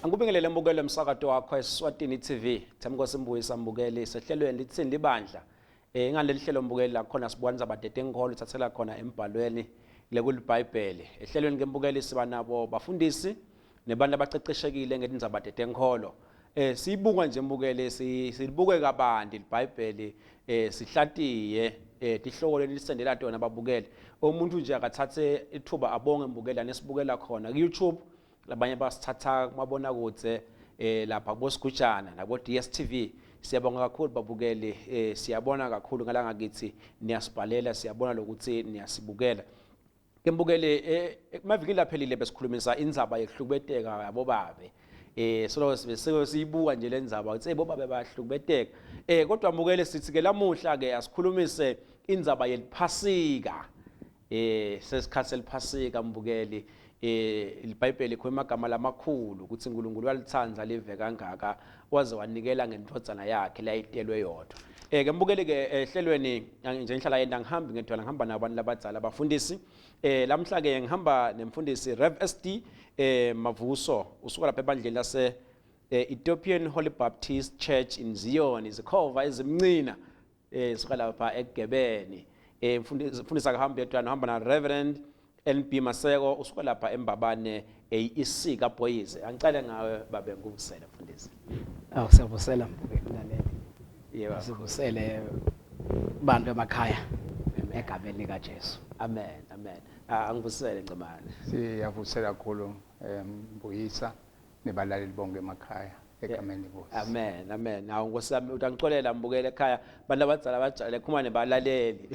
Angikubingelele mbukelo emsakato wakho eSwatini TV. Themkosi Mbuyisa mbukeli sehlelweni litsini libandla. Eh ngaleli hlelo mbukeli la khona sibuka indzaba tetenkholo thathela khona embhalweni lekuliBhayibheli. Ehlelweni ke mbukeli siba nabo bafundisi nebantu abaceceshekile ngetindzaba tetenkholo. Eh siyibuka nje mbukeli silibuke kabanti liBhayibheli eh sihlatiye eh tihloko lelisendela tona babukeli. Umuntu nje akathathe ithuba abonge mbukeli anesibukela khona ku YouTube labanye basithatha kumabonakudze eh lapha kubosigujana nabo DStv siyabonga kakhulu babukeli eh siyabona kakhulu ngalanga kithi niyasibhalela siyabona lokuthi niyasibukela ke mbukeli eh emavikini laphelile besikhulumisa indzaba yekuhlukubeteka yabobabe eh solo sibese siyibuka nje lendzaba ukuthi hey bobabe bayahlukubeteka eh kodwa mbukeli sithi ke lamuhla ke asikhulumise indzaba yeliphasika eh sesikhathi seliphasika mbukeli eh iBhayibheli ikhuluma amagama lamakhulu ukuthi uNkulunkulu walithanda live kangaka waze wanikela ngendvodzana yakhe layitelwe yodwa eh ke mbukeli ke ehlelweni nje ngihlala yenda ngihambi ngedwa ngihamba nabantu labadzala abafundisi eh lamhla ke ngihamba nemfundisi Rev SD eh Mavuso usuka lapha ebandleni lase eh, Ethiopian Holy Baptist Church in Zion izikhova ezimncina eh suka lapha ekugebeni eh mfundisi mfundisi akahambi yedwana uhamba na Reverend NB Maseko usuka lapha eMbabane AEC kaBhoyize angicale ngawe babe ngikuvusele mfundisi Awu siyavusela mbuke mlaleli. Yebo. Sivusele bantu emakhaya egameni lika Jesu. Amen amen. Ah, angivusele Ncamane. Siyavusela kakhulu Mbuyisa nebalaleli bonke emakhaya egameni lenkosi. Amen amen. Hawu Nkosi yami utangicolela mbukele ekhaya bantu abadzala bajayele kukhuluma nebalaleli.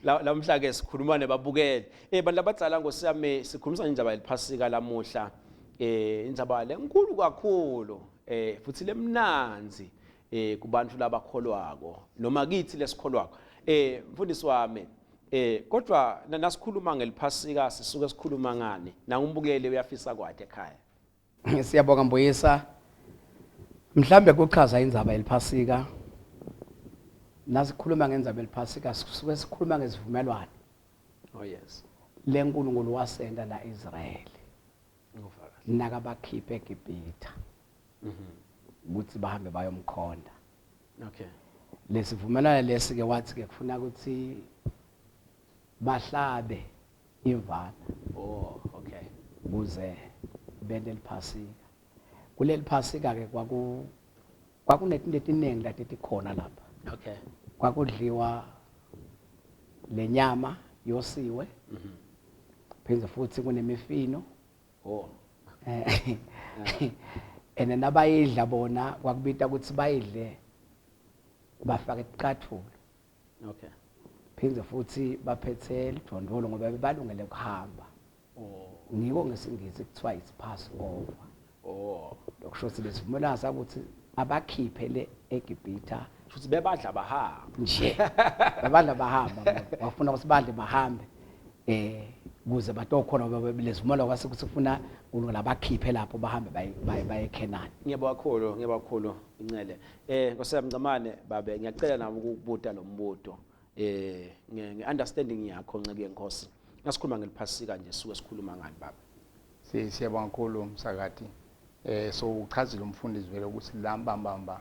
Lamhla ke sikhuluma nebabukeli. Eh bantu abadzala Nkosi yami sikhulumisa indaba yeliphasika lamuhla. Eh indzaba lenkulu kakhulu eh futhi lemnandzi eh kubantu labakholwako noma kithi lesikholwako. Eh mfundisi wami eh kodwa nasikhuluma ngeliphasika sisuke sikhuluma ngani? Nangumbukeli uyafisa kwati ekhaya. Siyabonga Mbuyisa. Mhlambe kuchaza indzaba yeliphasika. Nasikhuluma ngendzaba yeliphasika sisuke sikhuluma ngesivumelwano. Oh yes. LeNkulunkulu wasenda na Israel. Nakabakhiphe eGibhithe. Mhm. Ukuthi bahambe bayomkhonda. Okay. Lesivumelwano lesi ke wathi ke kufuna ukuthi bahlabe imvana oh okay ukuze bente liphasika kuleli phasika ke kwaku kwakunetinto etiningi lati tikhona lapha okay kwakudliwa lenyama yosiwe mhm phinde futhi kunemifino oh eh ene nabayidla bona kwakubita ukuthi bayidle bafake icathulo okay phinde futhi baphethe lidvondvolo ngoba bebalungele kuhamba oh ngiko ngesingisi kuthiwa it's pass over oh lokusho ukuthi lesivumelwano sakuthi abakhiphe le eGibhitha futhi bebadla bahamba nje bebadla bahamba bafuna ukuthi badle bahambe eh kuze batokhona lesivumelwano kwase kuthi kufuna uNkulunkulu abakhiphe lapho bahambe baye baye eKhenani ngiyabonga kakhulu ngiyabonga kakhulu Ncele eh Nkosi yami Ncamane babe ngiyacela nami ukubuta lo mbuto eh nge understanding yakho nceke yenkosi nasikhuluma ngeliphasika nje suke sikhuluma ngani baba Si siyabonga kakhulu msakati. Eh so uchazile umfundisi vele ukuthi la mbambamba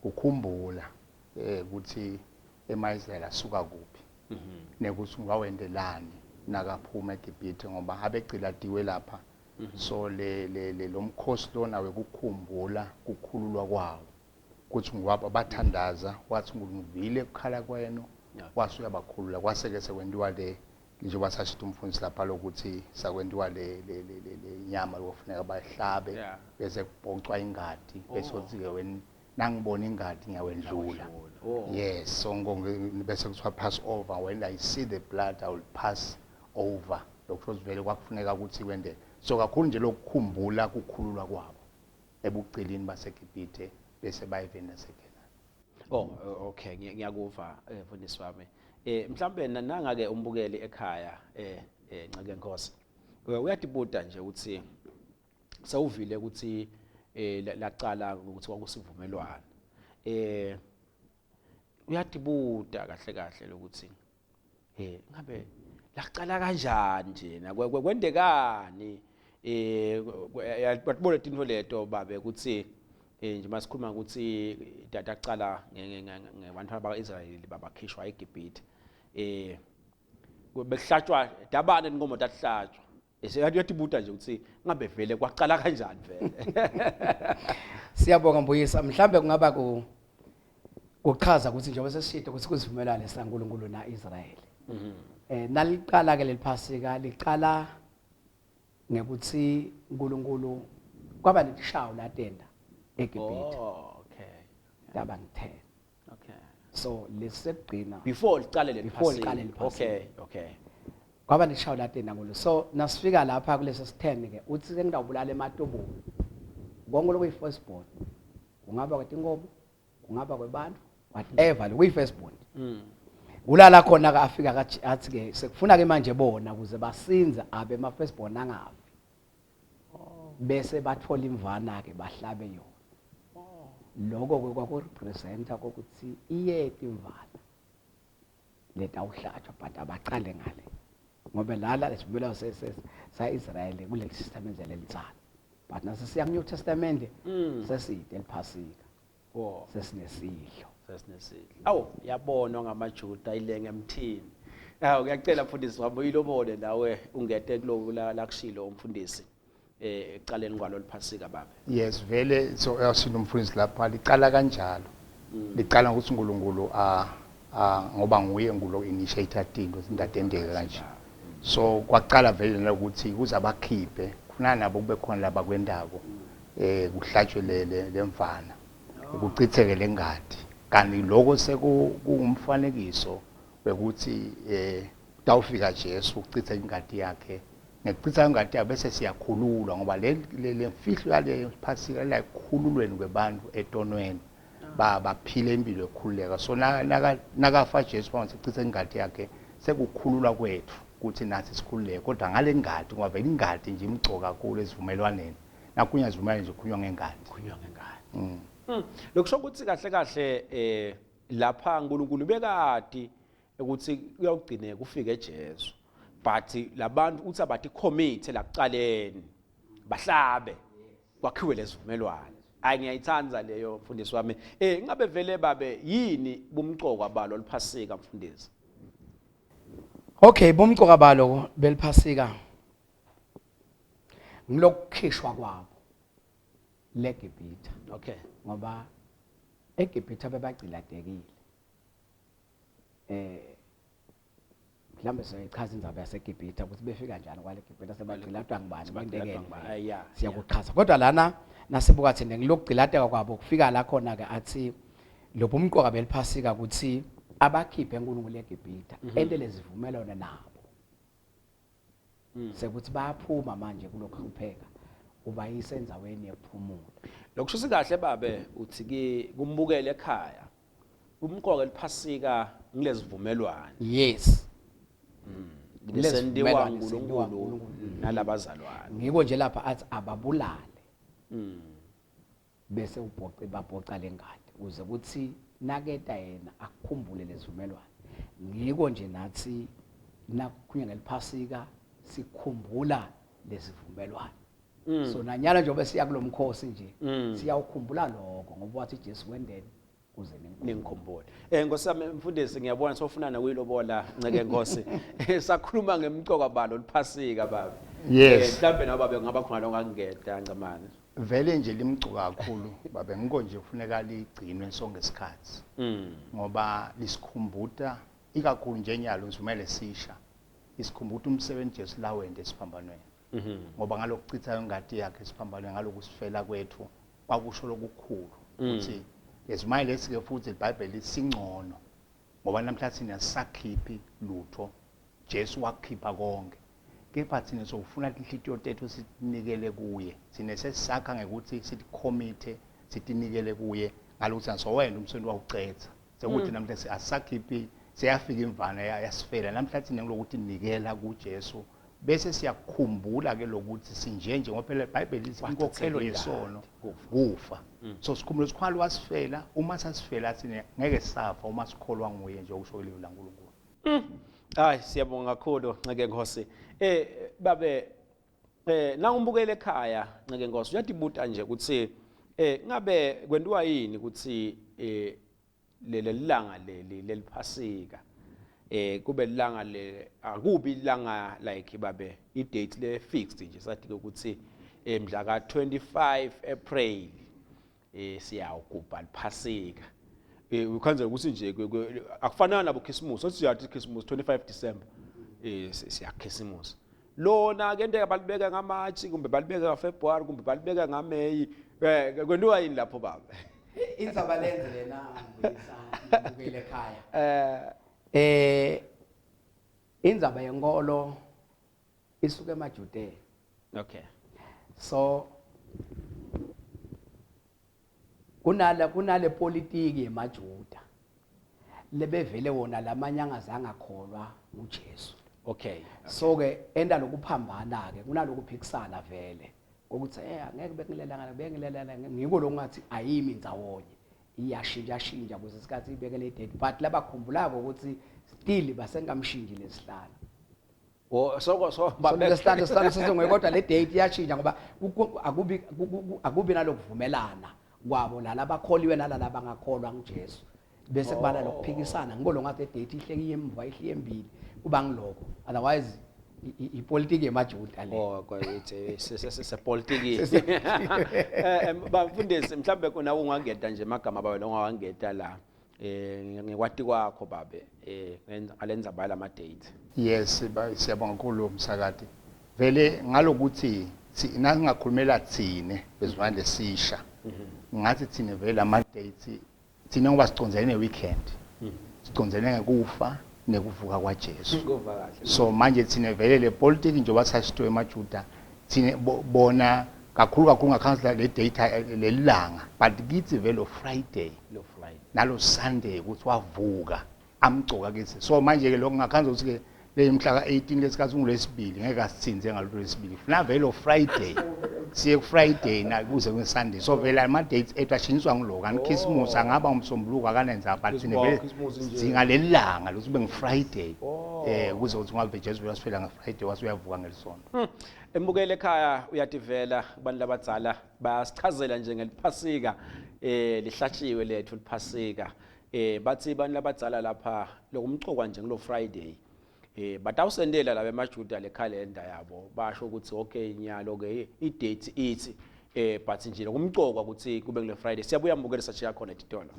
ukhumbula eh ukuthi emaIsrael asuka kuphi. Nekuthi ungawendelani nakaphuma eGibhithe ngoba abegciladiwe lapha. So le le lomkhosi lona wekukhumbula kukhululwa kwawo. Kuthi ngwabo bathandaza wathi ngivile ukukhala kwenu wase uyabakhulula kwase-ke sekwentiwa le njengoba sashithi umfundisi lapha lokuthi sakwentiwa le le le le le nyama lokufuneka bayihlabe Yeah. bese kubhocwa ingadi bese Oh. uthi-ke wen nangibona ingadi ngiyawendlula Oh. yes so bese kuthiwa pass over when i see the blood i will pass over lokho vele kwakufuneka ukuthi kwendeke so kakhulu nje lokukhumbula kukhululwa kwabo ebugcilini baseGibhithe bese baye eveni laseKhenani Oh okay ngiyakuva eh, mfundisi wami. Eh mhlambe nanga ke umbukeli ekhaya eh eh Nceke Nkosi. Uyatibuta nje ukuthi sewuvile ukuthi eh laqala ukuthi kwakusivumelwano. Eh uyatibuta kahle kahle lokuthi eh ngabe laqala kanjani nje na kwendekani? Eh batibone tintfo leto babe ukuthi eh nje masikhuluma ukuthi datacala ngebantwana baka-Israyeli babakhishwa eGibhithe. Eh bekuhlatshwa dabane inkomo tatihlatshwa. Siyatibuta nje ukuthi ngabe vele kwaqala kanjani vele. Siyabonga Mbuyisa mhlambe kungaba ku kuchaza ukuthi njengoba sesishilo ukuthi kuzivumelwane saNkulunkulu naIsrael. Eh naliqala ke leliphasika liqala ngekuthi uNkulunkulu kwaba netishawo latenda eGibhithe. Oh okay. Taba ngi-10. Okay. So lesekugcina before liqale leli Before liqale leli Phasika. Okay. Kwaba neshawo latenda ngolo. So nasifika lapha kulesi si-10 ke uthi sengidawubulala ematobo. Konke lokuyi first born. Kungaba kwetinkomo, kungaba kwebantu, whatever lokuyi first born. Kulala khona ke afika kathi athi ke sekufuna ke manje bona ukuze basinze abe ama first born angafi. Bese bathola imvana ke bahlabe yona. Lokho ke kwakurepresenta ukuthi iyeti imvana letawuhlatshwa but abaqale ngale ngoba lala lesivumelwano sa-Israyeli kuleli testament lelitsala but nasesiya ku-New Testament seside eliphasika Wo. Sesinesidlo. Sesinesidlo. Awu yabonwa ngamaJuda ilenge emthini. Awu ngiyacela mfundisi wami uyilobole nawe ungete kuloku la kushilo umfundisi eh ekuqaleni kwalo liphasika babe. Yes vele so yasilo umfundisi lapha liqala kanjalo. Liqala ngokuthi uNkulunkulu a ngoba nguye ngulo initiator tinto zindatendeka kanje. So kwaqala vele lokuthi kuze abakhiphe kufuna nabo kube khona labakwendako eh kuhlatshwe le lemvana kuchitheke lengadi kanti lokho sekungumfanekiso wekuthi eh kutawufika Jesu ukuchitha ingadi yakhe ngekuchitha ingadi yakhe bese siyakhululwa ngoba le lemfihlo yale phasika la ekukhululweni kwebantu etonweni ba baphile impilo ekhululeka so nakafa Jesu phansi echitha ingadi yakhe sekukhululwa kwethu ukuthi nathi sikhululeke kodwa ngale ngadi ngoba vele ingadi nje imgcoka kakhulu esivumelwaneni nakunya zivumelwane nje kukhulunywa ngengadi Kukhulunywa ngengadi. Lokusho ukuthi kahle kahle eh lapha uNkulunkulu bekade ukuthi kuyawugcine kufike Jesu. But labantu uthi abathi commit lakucaleni bahlabe kwakhiwe lesivumelwano. Hayi ngiyayithanda leyo mfundisi wami. Eh ngabe vele babe yini bumcoka balo liphasika mfundisi? Okay bumcoka balo beliphasika ngilokukhishwa kwabo leGibhithe. Ngoba eGibhithe bebagciladekile. Eh mhlawumbe siyayichaza indzaba yaseGibhithe ukuthi befika njani kwale Gibhithe sebagciladwa ngubani Sebagciladwa kwentekeni. ngubani, ya, Siyakuchaza kodwa lana nasibuka thina ngilokugcilateka kwabo kufika la khona ke athi lobu umqoka beliphasika ukuthi abakhiphe enkulunkulu eGibhithe ente lezivumelwano nabo sekuthi bayaphuma manje kulokhu hlupheka ubayisa endzaweni yekuphumula. Lokusho kahle babe uthi ke kumbukele ekhaya umqoka eliphasika ngilezivumelwano Yes. Lesendiwa Lesivumelwano sendiwa uNkulunkulu nguNkulunkulu. nalabazalwane. Ngiko nje lapha athi ababulale bese ubhoce babhoca lengadi ukuze kuthi naketa yena akukhumbule lesivumelwano. Ngiko nje nathi nakukhulunywa ngeliphasika sikhumbula lesivumelwano. So nanyana njengoba siya kulomkhosi nje siyawukhumbula lokho ngoba wathi Jesu wendeni kuze ningikhumbule. Ningikhumbule. Eh Nkosi yami mfundisi ngiyabona sofuna nokuyilobola nceke Nkosi. Sakhuluma ngemcoka balo liphasika babe. Yes. Mhlambe nawe babe ngaba khona lokungangeda ncamane. Vele nje limgcoka kakhulu babe ngiko nje kufuneka ligcinwe sonke isikhathi ngoba lisikhumbuta ikakhulu nje nyalo ngizumele sisha isikhumbuta umsebenzi Jesu lawende esiphambanweni ngoba ngalokuchitha ingadi yakhe esiphambanweni ngalokusifela kwethu kwakusho lokukhulu ukuthi lezimali lesi ke futhi iBhayibheli lisingcono ngoba namhlanje thina sisakhiphi lutho Jesu wakhipha konke kepha thina sofuna inhlitiyo tethu sitinikele kuye thina sesakha ngekuthi siticommit sitinikele kuye ngalokuthi sowena umsebenzi wawucetha sekuthi namhlanje asakhiphi seyafika imvana yasifela namhlanje thina ngilokuthi nikela kuJesu bese siyakukhumbula ke lokuthi sinje nje ngoba phela iBhayibheli lithi inkokhelo yesono kufa so sikhumbula sikhwala wasifela uma sasifela thina ngeke safa uma sikholwa nguye nje okusho ilizwi laNkulunkulu. Hayi siyabonga kakhulu nceke Nkosi. Eh babe Eh nawumbukele ekhaya nceke Nkosi uyatibuta nje ukuthi eh ngabe kwentiwa yini ukuthi eh lelilanga leli leliphasika eh kube lilanga le akubi ilanga like babe i date le fixed nje sathi ukuthi eh mhla ka 25 April eh siyawugubha liphasika eh ukhanze ukuthi nje akufanana nabo Christmas othi siyathi Christmas 25 December eh siyakhisimusa lona ke enteka balibeka ngaMarch kumbe balibeka ngaFebruary kumbe balibeka ngaMay eh kwentiwa yini lapho baba indzaba lenze lena ngiyisa ngibukele ekhaya eh eh indzaba yenkolo isuke emaJudeni okay so kunala kunale politiki yemaJuda lebevele wona lamanye angazange akholwa uJesu okay so ke enda lokuphambana ke kunalokuphikisana vele ukuthi eh angeke bengilelanga bengilelanga ngiko lokungathi ayimi ndzawonye iyashintsha shintsha kuze isikhathi ibeke le date but labakhumbulako ukuthi still basengamshintshi lesihlalo Oh so so lesihlanu sihlanu sesingwe kodwa le date iyashintsha ngoba akubi akubi nalokuvumelana kwabo lala bakholiwe nalala bangakholwa nguJesu bese kubala lokuphikisana ngiko lo ngathi date ihleki yemva ihliye embili kuba ngiloko otherwise ipolitiki yemajuda le oh kwayithi sepolitiki eh bafundisi mhlambe kona ungangeta nje amagama bawe ongawangeta la eh ngekwati kwakho babe eh ngalenza bala ama date yes siyabonga kakhulu msakati vele ngalokuthi nangingakhulumela thine bezivande sisha mhm. ngathi thine vele ama dates thina ngoba sicondzene ne weekend mhm. sicondzene ngekufa nekuvuka kwaJesu so manje thine vele le politiki njengoba sasito emaJuda thine bona kakhulu kakhulu ngakhansela le data lelilanga but kithi vele Friday lo Friday nalo Sunday ukuthi wavuka amgcoka kithi so manje ke lokho ngakhanza ukuthi ke le mhla ka-18 lesikhathi ungulwesibili ngeke asithinze ngalolu lwesibili funa vele Friday siye ku-Friday na kuze kwe-Sunday so vele ama-dates ethu ashintswa ngiloko kanti Christmas oh. angaba umsombuluko akanenza but thina vele sidinga leli langa lokuthi ube ngu-Friday oh. eh kuze ukuthi ungabe Jesu uyasifela nge-Friday wase uyavuka ngelisonto hmm. Embukele ekhaya uyativela kubantu labadzala bayasichazela nje ngeliphasika eh lihlatshiwe lethu liphasika eh bathi abantu labadzala lapha lokumcokwa nje ngilo Friday eh batawusendela laba emaJuda le calendar yabo basho ukuthi okay nyalo ke i date ithi eh but nje lokumcokwa ukuthi kube ngile Friday siyabuya mbukele sachiya khona etitolo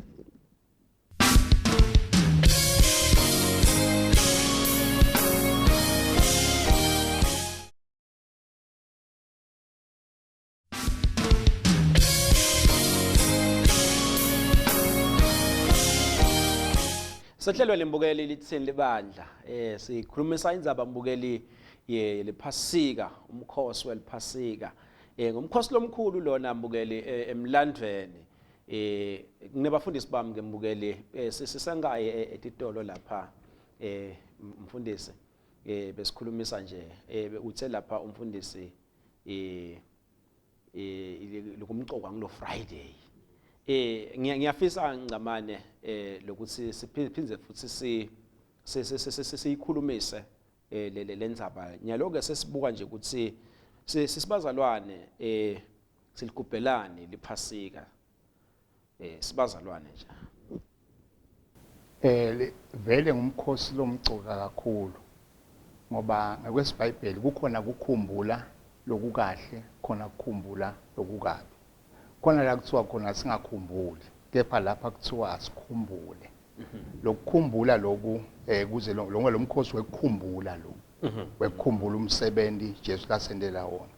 Sehlelweni mbukeli lithini libandla eh sikhulumisa indzaba mbukeli ye lephasika umkhosi weliphasika eh ngumkhosi lomkhulu lona mbukeli eh, emlandveni eh kunebafundisi bami ke mbukeli eh, sisengaye eh, etitolo lapha eh mfundisi eh besikhulumisa nje eh uthe lapha umfundisi eh eh lokumcokwa ngilo Friday eh ngiyafisa ngcamane eh lokuthi siphindze futhi si siyikhulumise eh le lendzaba nyalo ke sesibuka nje ukuthi sisibazalwane eh siligubhelani liphasika eh sibazalwane nje eh vele ngumkhosi lomcoka kakhulu ngoba ngokwesibhayibheli kukhona kukhumbula lokukahle khona kukhumbula lokukabi khona la kuthiwa khona singakhumbuli kepha lapha kuthiwa asikhumbule lokukhumbula loku eh kuze lo lomkhosi wekukhumbula lo wekukhumbula umsebenzi Jesu lasendela wona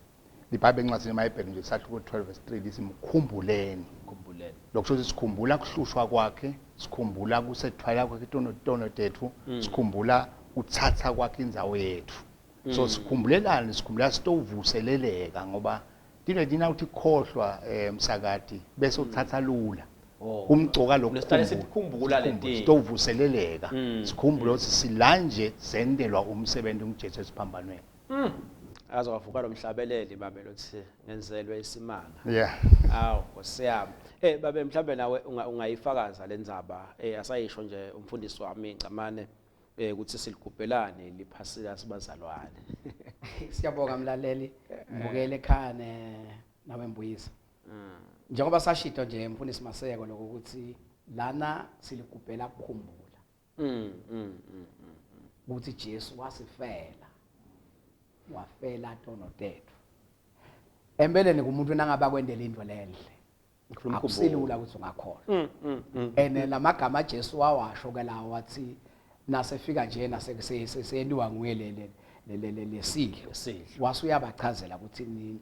libhayibheli encwadini yemahebheru nje isahluko 12 verse 3 lithi mkhumbuleni khumbuleni lokusho ukuthi sikhumbula kuhlushwa kwakhe sikhumbula kusethwala kwakhe tono tono tethu mm. sikhumbula kuthatha kwakhe indzawo yethu mm. so sikhumbulelani sikhumbula sitovuseleleka ngoba tino lina uthi khohlwa eh, msakati bese mm. uthatha lula oh. kumcoka lokho sikhumbula lento sitovuseleleka sikhumbule ukuthi silanje sendelwa umsebenzi unguJesu esiphambanweni Mm. Aze wavuka lo mhlabeleli babe lothi ngenzelwe isimanga. Yeah. Awu Nkosi yami. Eh babe mhlambe nawe ungayifakaza lendzaba eh asayisho nje umfundisi wami Ngcamane eh ukuthi siligubhelane liphasika sibazalwane. Siyabonga mlaleli, mbukele ekhaya ne nawe mbuyisa. Njengoba sashito nje mfundisi Maseko lokho ukuthi lana siligubhela ukukhumbula ukuthi Jesu wasifela. Wafela tono tethu. Empeleni kumuntu nangaba kwendela into lenhle. Ngikhuluma Akusilula ukuthi ungakholwa. And lamagama Jesu wawasho ke lawo wathi nasefika nje naseseyentiwa nguye le le le le lesidlo. Lesidlo. Wase uyabachazela ukuthi ni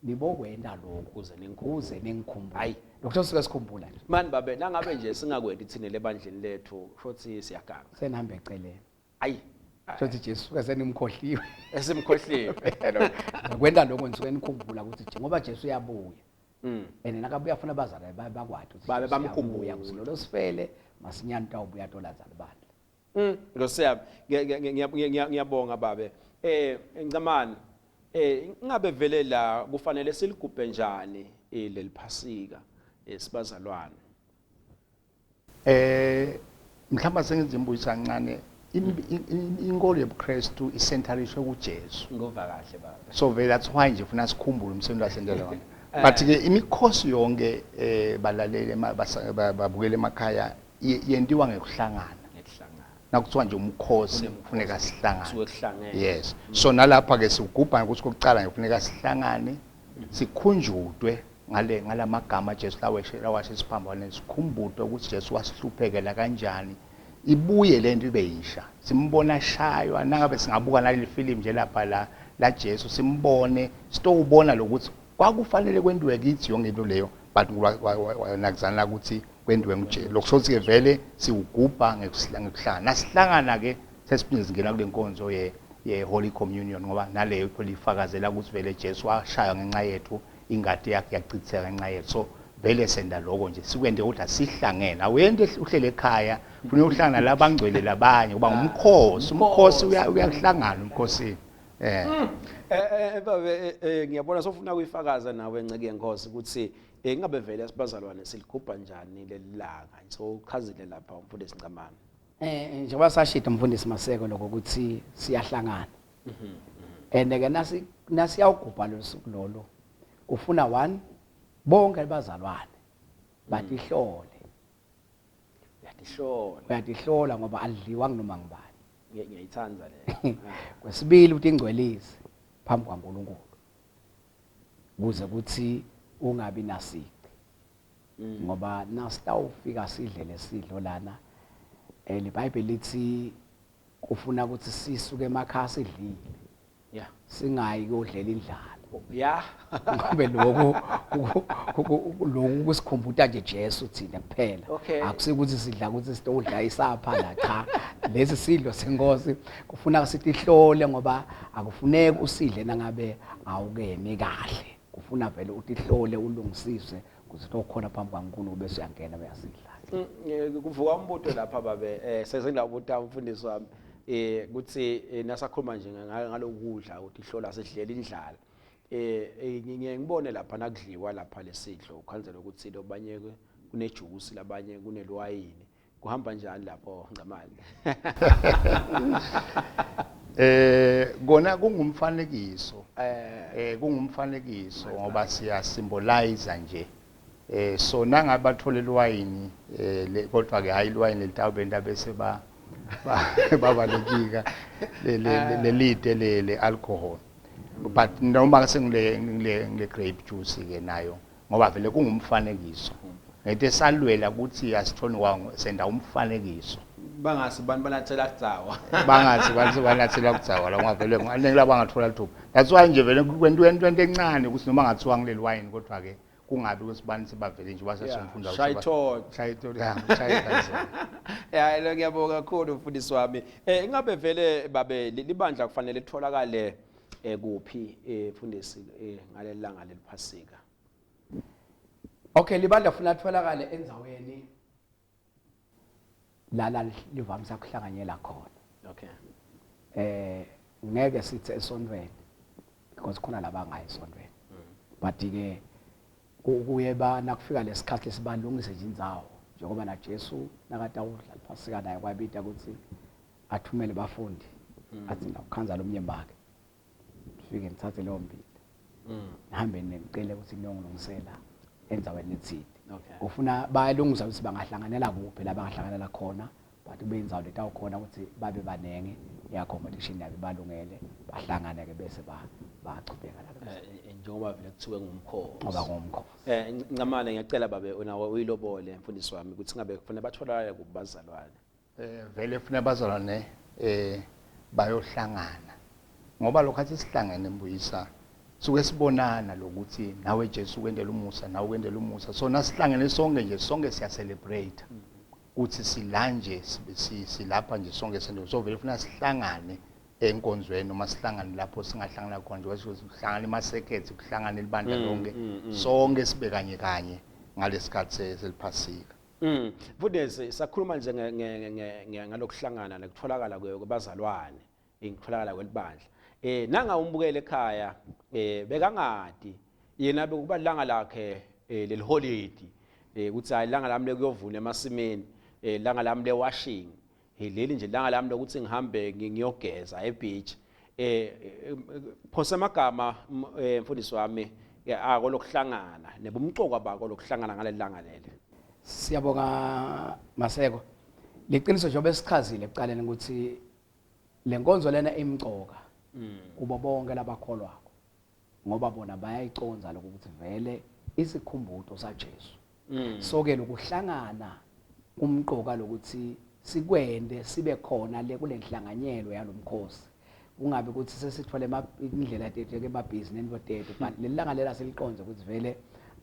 nibokwenda lokhu Ukuze ningikhumbule. ukuze ningikhumbule. Hayi. Lokho sisuke sikhumbula nje. Mani babe nangabe nje singakwenti thina lebandleni lethu futhi siyaganga. Senihamba eceleni. Ayi. Shothi Jesu suke senimkhohliwe. Esimkhohliwe. Kwenda lokho nisuke nikhumbula ukuthi nje ngoba Jesu uyabuya. And nakabuya afuna abazalwane babe bakwati ukuthi Babe Jesu bamkhumbule. uyabuya, ukuze lolo sifele masinyane utawubuya atolaza libandla. Nkosi yami, ngiyabonga babe. Ncamani, ingabe vele la kufanele siligubhe njani leli Phasika sibazalwane? Mhlawumbe sengenza imbuyiso kancane. Inkolo yobuKristu isentralishwe kuJesu. Ngova kahle baba. So vele that's why nje ufuna sikhumbule umsebenzi wasendela wona. But ke imikhosi yonke balalele babukele emakhaya yentiwa ngekuhlangana. Ngekuhlangana. Nakuthiwa nje umkhosi kufuneka sihlangane. Kusuke kuhlangene. Yes. So nalapha ke sigubha ukuthi kokucala nje kufuneka sihlangane sikhunjudwe ngale ngalamagama Jesu laweshe lawashe isiphambano sikhumbudwe ukuthi Jesu wasihluphekela kanjani. Ibuye lento ibe yisha. Simbona shaywa nangabe singabuka naleli film nje lapha la Jesu simbone sitowubona lokuthi kwakufanele kwentiwe kithi yonke into leyo but nakuzana ukuthi kwentiwe nguJesu. Lokho ke vele siwugubha ngekuhlangana. Nasihlangana ke sesiphinde singena kule nkonzo ye Holy Communion ngoba naleyo ifakazela ukuthi vele Jesu washaywa ngenxa yethu, ingadi yakhe yachitheka ngenxa yethu. So vele senda lokho nje sikwende kodwa sihlangene. Awuyente uhlele ekhaya, ufuna uhlangana labangcwele labanye kuba ngumkhosi, umkhosi uyahlangana umkhosi. Babe, ngiyabona sofuna kuyifakaza nawe nceke yenkosi ukuthi ingabe vele sibazalwane siligubha njani leli langa. So uchazile lapha umfundisi Ncamane. Njengoba sashida umfundisi Maseko lokho ukuthi siyahlangana. And ke nasiyawugubha lo suku lolo kufuna one bonke abazalwane batihlole. Uyatihlola. Uyatihlola ngoba adliwa noma ngubani. Ngiyayithanda le. Kwesibili uthi ingcwelise phambi kwaNkulunkulu. Kuze ukuthi ungabi nasici. Ngoba nasitawufika sidle lesidlo lana liBhayibheli lithi kufuna ukuthi sisuke emakhaya sidlile. Singayi kuyodlela indlala. Ngoba lokhu kusikhumbuta nje Jesu thina kuphela. Akusikuthi sidla ukuthi sitodla isapha la, cha. Lesi sidlo senkosi kufuna sitihlole ngoba akufuneki usidle nangabe awukemi kahle. Kufuna vele utihlole ulungisise ukuze utokhona phambi kwaNkulunkulu bese uyangena uyasidla. Kuvuka umbuto lapha babe, sesengilabuta umfundisi wami. Kuthi nasakhuluma nje ngalokudla utihlola sidlela indlala. Ngiye ngibone lapha nakudliwa lapha lesidlo ukhanzela ukuthi lobanye kunejuice labanye kunelwayini. Kuhamba njani lapho Ncamane? Kona kungumfanekiso. Kungumfanekiso ngoba siya symbolize nje. So nangabe bathole liwayini, le, kodwa ke hayi liwayini lelitawubenta bese babalekika lelide le alcohol. But noma sengile ngile grape juice ke nayo ngoba vele kungumfanekiso. Ngeke salwela ukuthi asithoni kwangu senda umfanekiso. Bangasi bantu banathela kudzawa. Bangathi bantu banathela kudzawa la ungavele aningi laba bangathola lithuba. That's why nje vele kwento into encane ukuthi noma ngathiwa ngileli wine kodwa ke kungabi ukuthi bani sebavele nje basasomfunda Yeah, ukuthi shayithole. Shayithole, yeah, shayithole. Yeah, lo ngiyabonga kakhulu mfundisi wami. Ingabe vele babe libandla kufanele litholakale kuphi mfundisi ngaleli langa leliphasika? Okay, libandla kufanele litholakale endzaweni la la livamisa kuhlanganyela khona. Ngeke sithi esontweni because khona labangayi esontweni. But ke kuye ba nakufika lesikhathi lesibalungise nje indzawo njengoba na Jesu nakatawudla liphasika naye kwabita ukuthi athumele bafundi athi ngakukhanza lomnye mbakhe. Nifike nithathe leyo mbila. Nihambe nicele ukuthi niyongilungisela endzaweni ethile. Ufuna bayalungisa ukuthi bangahlanganela kuphi la bangahlanganela khona, but kube indzawo letawukhona ukuthi babe banengi ya competition yabo balungele bahlangane ke bese bachubeka la. Njengoba vele kuthiwe ngumkhosi. Ngoba ngumkhosi. Ncamane, ngiyacela babe unawe uyilobole mfundisi wami ukuthi ngabe kufanele batholakale kubazalwane. Vele funa abazalwane bayohlangana, ngoba lokho athi sihlangene mbuyisa suke sibonana lokuthi nawe Jesu ukwendela umusa, nawe ukwendela umusa. So nasihlangene sonke nje, sonke siya celebrate ukuthi silanje silapha nje sonke sento. So vele funa sihlangane enkonzweni noma sihlangane lapho singahlangana khona nje, sihlangane emasekhethi, kuhlangane libandla lonke, sonke sibe kanye kanye ngalesikhathi seliphasika. Mfundisi, sakhuluma nje ngalokuhlangana nekutholakala kwebazalwane, ngitholakala kwelibandla. Nanga umbukele ekhaya, bekangadi yena bekuba langa lakhe leliholidi, ukuthi hayi langa lami lekuyovuna emasimini, langa lami lewashing, leli nje langa lami lokuthi ngihambe ngiyogeza ebeach. Phose amagama mfundisi wami ako lokuhlangana nebumcoka bako lokuhlangana ngaleli langa leli. Siyabonga Maseko. Liqiniso njengoba sichazile ekuqaleni ukuthi lenkonzo lena imcoka kubo bonke labakholwako, ngoba bona bayayiconza lokho ukuthi vele isikhumbuto saJesu. So ke lokuhlangana kumqoka lokuthi sikwende sibe khona le kulenhlanganyelo yalomkhosi, kungabe ukuthi sesithole indlela tethu ke emabhizinisi nento tethu, but leli langa lela siliqonze ukuthi vele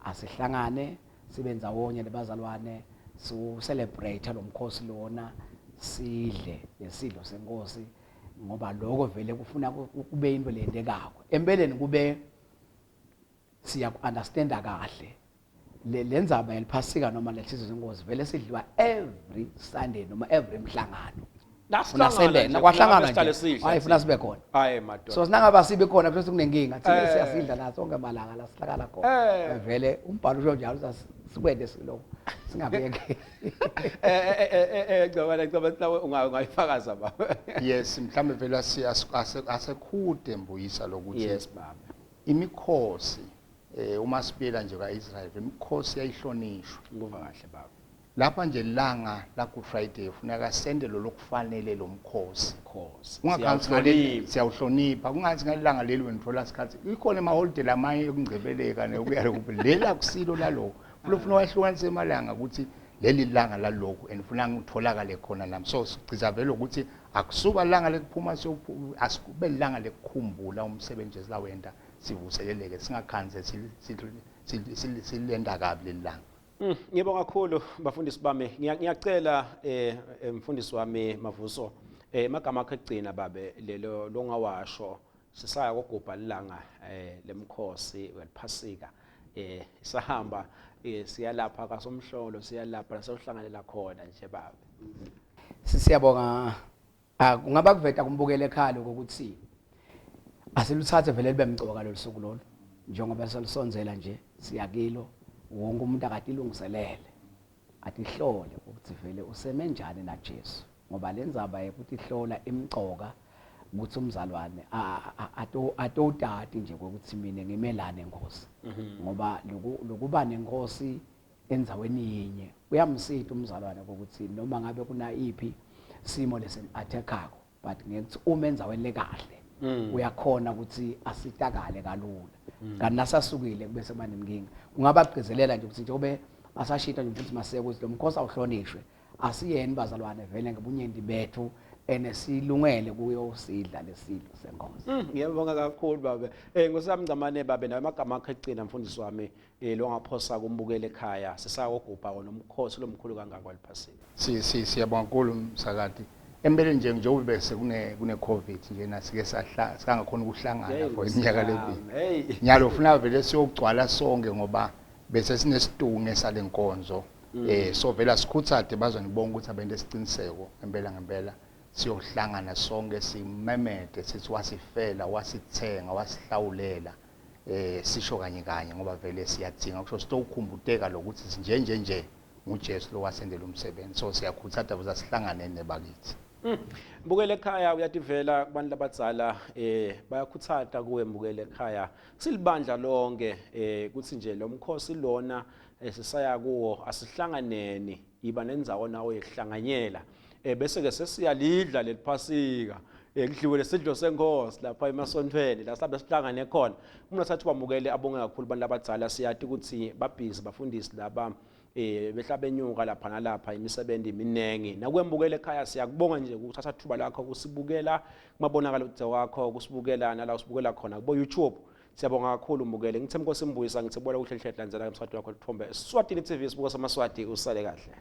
asihlangane sibe ndzawonye nebazalwane, su celebrate lo mkhosi lona, sidle lesidlo senkosi, ngoba lokho vele kufuna kube into lendekako empeleni, kube siya ku-understanda kahle le ndzaba yeliphasika noma lesidlo senkosi vele sidliwa every Sunday noma every mhlangano. Funa sendena kwahlangana nje, hayi funa sibe khona. Hayi madoda. So sinangaba sibe khona bese kunenkinga, thina siyasidla la sonke malanga la sihlakala khona. Vele umbhalo usho njalo, sikwende siloko singabeke. Ngicabanga nawe ungayifakaza baba. Yes, mhlambe vele asekhude mbuyisa lokuthi Yes baba. Imikhosi uma sibuyela nje kaIsrael, imikhosi yayihlonishwa. Ngikuva kahle baba. Lapha nje langa la Good Friday funeka sende lo lokufanele lo mkhosi. Mkhosi. Ungakhansi ngale siyawuhlonipha, kungathi ngalanga leli wena uthola isikhathi. Ikhona emaholiday lamanye ekungcebeleka nekuya lokhu. Lela kusilo lalokho. Ufuna wahlukanisa emalanga ukuthi leli langa lalokhu and ufuna ngitholakale khona nami. So sigciza vele ukuthi akusuka langa lekuphuma, asikube langa lekukhumbula umsebenzi Jesu lawenta, sivuseleleke, singakhanze silenda kabi leli langa. Ngiyabonga kakhulu bafundisi bami. Ngiyacela mfundisi wami Mavuso, amagama akhe egcina babe lelo longawasho sisaya kogubha ilanga lemkhosi weliphasika. Sahamba siyalapha kaSomhlolo, siyalapha lasohlanganela khona nje baba. Siyabonga. Kungaba kuveta kumbukele ekhaya lokho ukuthi asiluthathe vele libe mcoka lolu suku lolu, njengoba selusondzela nje siyakilo, wonke umuntu akatilungiselele, atihlole ukuthi vele useme njani na Jesu, ngoba le ndzaba yokuthi hlola imcoka ukuthi umzalwane atowutati nje ukuthi mina ngimelane nenkosi, ngoba lokuba nenkosi endzaweni yinye kuyamsita umzalwane ukuthi noma ngabe kuna iphi simo lesim-attackako, but ngekuthi uma endzaweni lekahle uyakhona ukuthi asitakale kalula, kanti nasasukile kube sekuba nenkinga. Kungaba kugcizelela nje ukuthi njengoba asashita nje futhi Maseko ukuthi lo mkhosi awuhlonishwe, asiyeni bazalwane vele ngebunyenti bethu ene silungele kuyosidla lesidlo senkosi. Ngiyabonga kakhulu babe. Ngosami Ncamane babe, nawe amagama akhe egcina mfundisi wami, longaphosa kumbukele ekhaya sisakogubha wona umkhosi lomkhulu kangaka waliphasika. Siyabonga kakhulu msakati. Empeleni nje njengoba bese kune COVID nje nasike sahla singakhona ukuhlangana for iminyaka lemibili. Nyalo ufuna vele siyogcwala sonke ngoba bese sinesitunge salenkonzo. So vele asikhuthade bazonibonga ukuthi abente isiqiniseko ngempela ngempela siyohlangana sonke simemede sithi wasifela, wasithenga, wasihlawulela. Sisho kanye kanye ngoba vele siyadzinga kusho sitokukhumbuteka lokuthi nje nje nje nguJesu lo wasendela umsebenzi. So siyakhuthatha ukuze sihlangane nebakithi. Mbukele ekhaya uyativela kubantu labadzala eh bayakhuthata kuwe mbukele ekhaya silibandla lonke eh kuthi nje lo mkhosi lona eh, sisaya kuwo asihlanganeni iba nendzawo nawe yekuhlanganyela eh bese ke sesiyalidla leliphasika eh kudliwe lesidlo senkosi lapha emasontfweni la sabe sihlangane khona uma sathi kwamukele abonge kakhulu abantu abadzala siyati ukuthi babhizi bafundisi laba eh behla benyuka lapha nalapha imisebenzi iminingi nakwembukela ekhaya siyakubonga nje ukuthatha thuba lakho kusibukela kumabonakala udze wakho kusibukela nala usibukela khona kubo YouTube siyabonga kakhulu mbukele ngithe mnkosi mbuyisa ngithe bola kuhle hle landzela emsakatweni wakho lithombe Eswatini TV sibuka samaswati usale kahle.